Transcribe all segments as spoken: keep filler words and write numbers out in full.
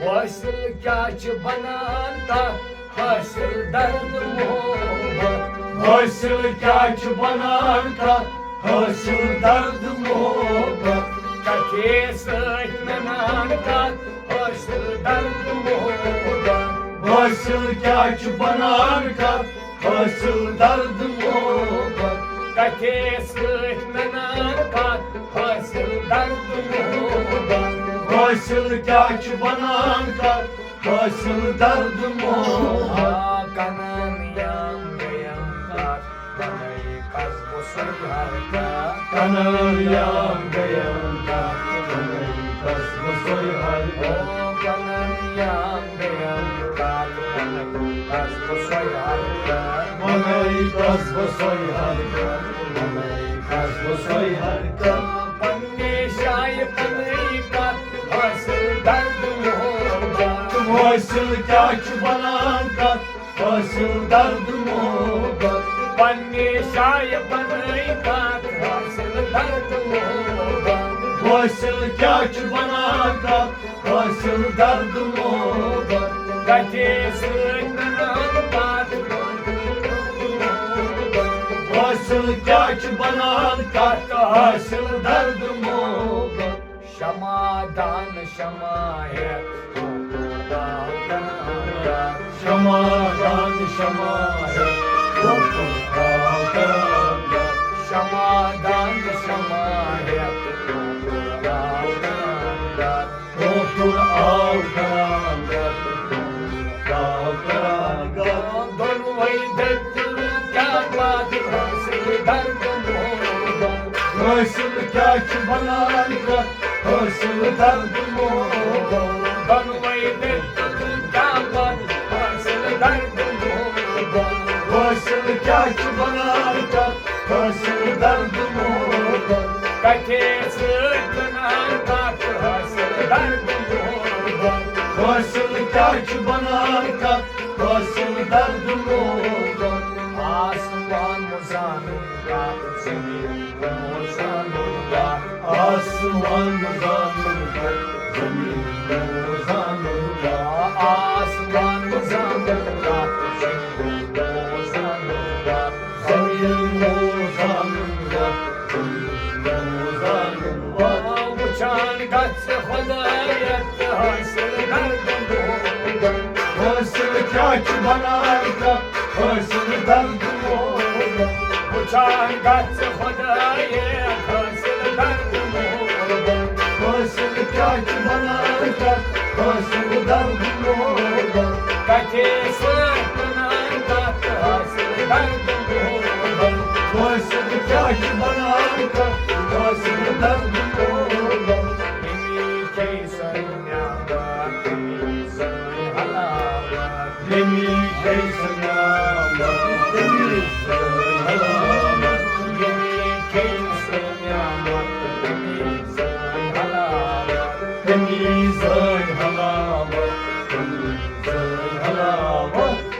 حٲصِل کیٛاہ چھِ بنان کتھ؟ حٲصِل درد محبت۔ حٲصِل کیٛاہ چھِ بنان کتھ؟ حٲصِل درد محبت۔ کتھِ سۭتۍ ننان کتھ؟ حٲصِل درد محبت۔ حٲصِل کیٛاہ چھِ بنان کتھ؟ حٲصِل درد محبت۔ کتھِ سۭتۍ ننان کتھ؟ حٲصِل درد محبت۔ حٲصِل کیٛاہ چھِ بنان کتھ؟ حٲصِل درد محبت۔ آ، کنان یم گیم کتھ، بنٲیِتھ کس بہٕ سۄے حرکت۔ کنان یم گیم کتھ، بنٲیِتھ کس بہٕ سۄے حرکت۔ او، کنان یم گیم کتھ، بنٲیِتھ کس بہٕ سۄے حرکت۔ بنٲیِتھ کس بہٕ سۄے حرکت۔ بنٲیِتھ کس بہٕ سۄے حرکت۔ پننہِ جایہِ بنٲیِتھ کتھ، حٲصِل درد محبت۔ حٲصِل کیٛاہ چھِ بنان کتھ؟ حٲصِل درد محبت۔ پننہِ جایہِ بنٲیِتھ کتھ، حٲصِل درد محبت۔ حٲصِل کیٛاہ چھِ بنان کتھ؟ حٲصِل درد محبت۔ کتھِ سۭتۍ ننان کتھ؟ حٲصِل کیٛاہ چھِ بنان کتھ؟ حٲصِل درد محبت۔ شمع دان شمع ہٮ۪تھ، شمع دان شمع ہٮ۪تھ، شمع دان شمع ہٮ۪تھ، کوتُر آو کران، آو کران۔ دۄنوَے دٔپۍ کیٛاہ پتھ؟ حٲصِل درد محبت۔ حٲصِل کیٛاہ چھِ بنان کتھ؟ حٲصِل درد محبت۔ دۄنوَے دٔپۍ کیٛاہ پتھ؟ حٲصِل درد محبت۔ حٲصِل کیٛاہ چھِ بنان کتھ؟ حٲصِل درد محبت۔ کتھِ سۭتۍ بنان کتھ؟ حٲصِل درد محبت۔ حٲصِل کیٛاہ چھِ بنان کتھ؟ حٲصِل درد محبت۔ آسمان مُزانُن کتھ، زمین مُزانُن کتھ۔ آسمان مُزانُن کتھ، زمین مُزانُن کتھ۔ آسمان مُزانُن کتھ، زمین مُزانُن کتھ۔ زمین مُزانُن کتھ، زمین مُزانُن کتھ۔ وٕچھان گژھِ خۄدایت حٲصِل درد محبت۔ حٲصِل کیٛاہ چھِ بنان کتھ؟ حٲصِل درد محبت۔ وٕچھان گژھِ خۄدایت حٲصِل درد محبت۔ حٲصِل کیٛاہ چھِ بنان کتھ؟ حٲصِل درد محبت۔ کتھِ سۭتۍ بنان کتھ؟ حٲصِل درد محبت۔ حٲصِل کیٛاہ چھِ بنان کتھ؟ حٲصِل درد محبت۔ ییٚمی کھے سٲنۍ نعمت، ییٚمی سٲنۍ حلاوت۔ ییٚمی کھے سٲنۍ نعمت، ییٚمی سٲنۍ حلاوت۔ ییٚمی کھے سٲنۍ نعمت، ییٚمی سٲنۍ حلاوت۔ ییٚمی سٲنۍ حلاوت، ییٚمی سٲنۍ حلاوت۔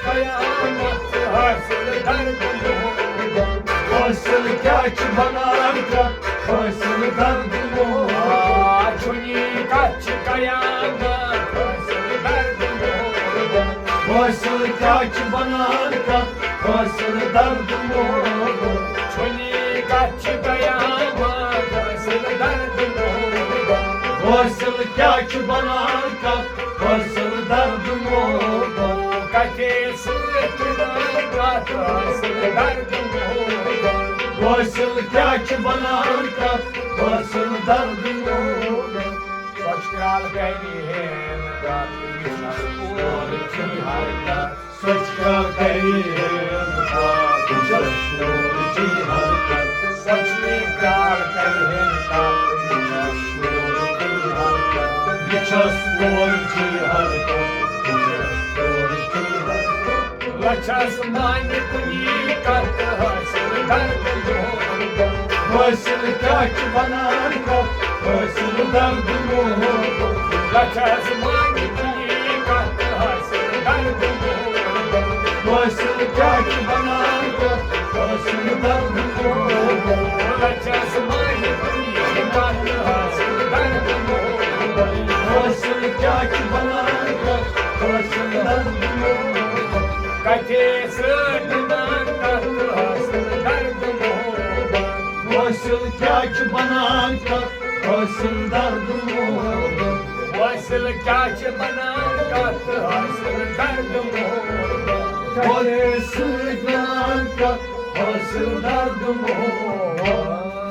قیامت حٲصِل درد محبت۔ حٲصِل کیٛاہ چھِ بنان کتھ؟ حٲصِل درد محبت۔ آ، چھُنی کتھ چھِ قیامت حٲصِل درد محبت۔ حٲصِل کیٛاہ چھِ بنان کتھ؟ حٲصِل درد محبت۔ چھُنی کتھ چھِ قیامت حٲصِل درد محبت۔ حٲصِل کیٛاہ چھِ بنان کتھ؟ حٲصِل درد محبت۔ کتھِ سۭتۍ بنان کتھ؟ حٲصِل درد محبت۔ حٲصِل کیٛاہ چھِ بنان کتھ؟ حٲصِل درد محبت۔ سۄچھ کرٛال کرِ ہے نہٕ کتھ، یہِ چھَس پوٗرٕ چی حرکت۔ سۄچھ کرٛال کرِ ہے نہٕ کتھ، یہِ چھَس پوٗرٕ چی حرکت۔ سۄچھ کرٛال کرِ ہے نہٕ کتھ، یہِ چھَس پوٗرٕ چی حرکت۔ یہِ چھَس پوٗرٕ چی حرکت، یہِ چھَس پوٗرٕ چی حرکت۔ لچھس مانہِ کُنی کتھ حٲصِل درد محبت۔ حٲصِل کیٛاہ چھِ بنان کتھ؟ حٲصِل درد محبت۔ لچھس مانہِ کُنی کتھ حٲصِل درد محبت۔ حٲصِل کیٛاہ چھِ بنان کتھ؟ حٲصِل درد محبت۔ لچھس مانہِ کُنی کتھ حٲصِل سۭتۍ بنان کتھ حٲصِل درد محبت۔ حٲصِل کیٛاہ چھُ بنان کتھ حٲصِل درد محبت۔ حٲصِل کیٛاہ چھُ بنان کتھ حٲصِل درد محبت۔ حٲصِل سۭتۍ بنان کتھ حٲصِل درد محبت۔